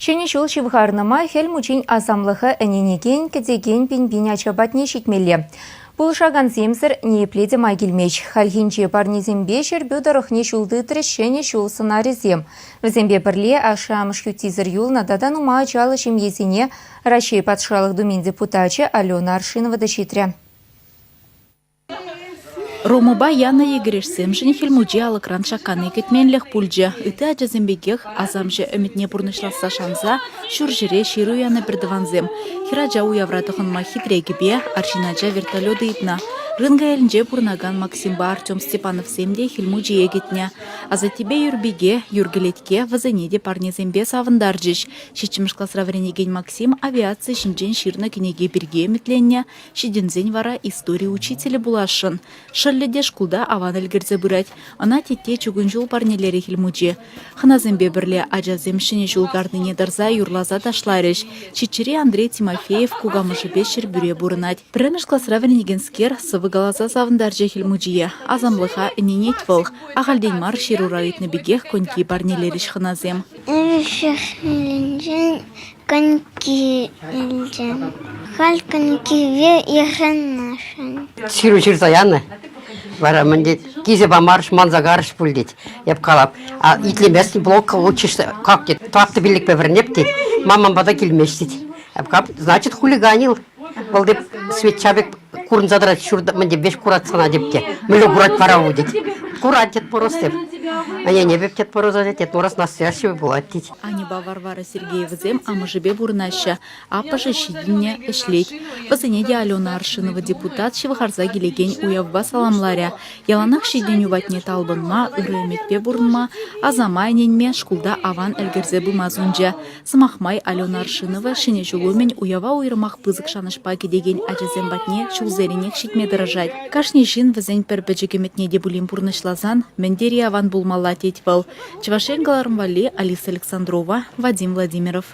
Ҫӗнӗ ҫул ҫывхарнӑ май Хӗл Мучин асамлӑха ӗненекен, кӗтекен пин-пин ача патне ҫитмелле. Пулӑшакансемсӗр ниепле те май килмест. Хальхинче парнесемпе Ҫӗрпӳ тӑрӑхне ҫул тытрӗҫ ҫӗнӗ ҫул сӑнарӗсем. Вӗсемпе пӗрле ашшӗ-амӑш хӳттисӗр юлнӑ тата нумай ачаллӑ ҫемьесене Раҫҫей Патшалӑх Думин депутачӗ Алена Аршинова та ҫитрӗ. Ромӑпа Яна йӗкӗрешсемшӗн Хӗл Мучи алӑкран шаккани кӗтменлӗх пулчӗ. Ытти ачасем пекех асамҫӑ ӗмӗтне пурнӑҫласса шанса ҫурҫӗре ҫыру янӑ пӗртӑвансем. Хӗрача уявра тӑхӑнма хитре кӗпе, арҫын ача вертолет ыйтнӑ. Рынкаялӗнче пурӑнакан Максимпа Артем Степановсем те Хӗл Мучие кӗтнӗ. Асаттепе Юрпике, Юркӗлетке вӗсене те парнесемпе савӑнтарчӗҫ. Ҫиччӗмӗш класра вӗренекен Максим авиаци ҫинчен ҫырнӑ кӗнеке пирки ӗмӗтленнӗ, Ҫитӗнсен вара истори учителӗ пуласшӑн. Шӑллӗ те шкулта аван ӗлкӗрсе пырать. Ӑна тетте чукун ҫул парнелерӗ Хӗл Мучи. Хӑнасемпе пӗрле ачасем Ҫӗнӗ ҫул картине тӑрса юрласа ташларӗҫ. Чеччӗри Андрей Тимофеев кукамӑшӗпе Ҫӗрпӳре пурӑнать. Пӗрремӗш класра вӗренекенскер сӑвӑ каласа савӑнтарчӗ Хӗл Мучие. Асамлӑха ӗненет вӑл. Ахальтен мар ҫырура ыйтнӑ пекех коньки парнелерӗҫ хӑнасем. Ӗҫӗхӗлӗнчен Коньки илтӗм. Халь конькипе йышӑнасшӑн. Ҫыру ҫырса янӑ. Вара мӗн тет, килсе памарӗҫ, манса карӗҫ пуль тет. Эп калап, а итлеместӗн, блок учишься, как тет, тӑваттӑ пиллӗкпе вӗренеп тет, мамам пата килмест тет. Эп калап, значит, хулиганил. Вӑл теп свеча пек курӑнса тӑрать ҫурт мӗн веҫ курать сана теп те. Мӗнле курать вара у тет. Курать тет Мороз теп. Ӗненеп эп тет Мороза тет, Дед Мороз настоящий пулать тет. Аньӑпа Варвара Сергеевӑсем амӑшӗпе пурӑнаҫҫӗ. Аппӑшӗ ҫитӗннӗ, ӗҫлет. Вӗсене те Алена Аршинова депутат ҫывхарса килекен уявпа саламларӗ. Яланах ҫитӗнӳ патне талпӑнма, ырӑ ӗмӗтпе пурӑнма, асама ӗненме, шкулта аван ӗлкӗрсе пыма сунчӗ. Сӑмах май, Алена Аршинова Ҫӗнӗ ҫул умӗн уява уйрӑмах пысӑк шанӑҫпа кӗтекен ачасем патне ҫулсеренех ҫитме тӑрӑшать. Кашни ҫын вӗсен пӗр пӗчӗк ӗмӗтне те пулин пурнӑҫласан мӗн тери аван пулмалла, тет вӑл. Чӑваш Ен кӑларӑм валли Алиса Александрова, Вадим Владимиров.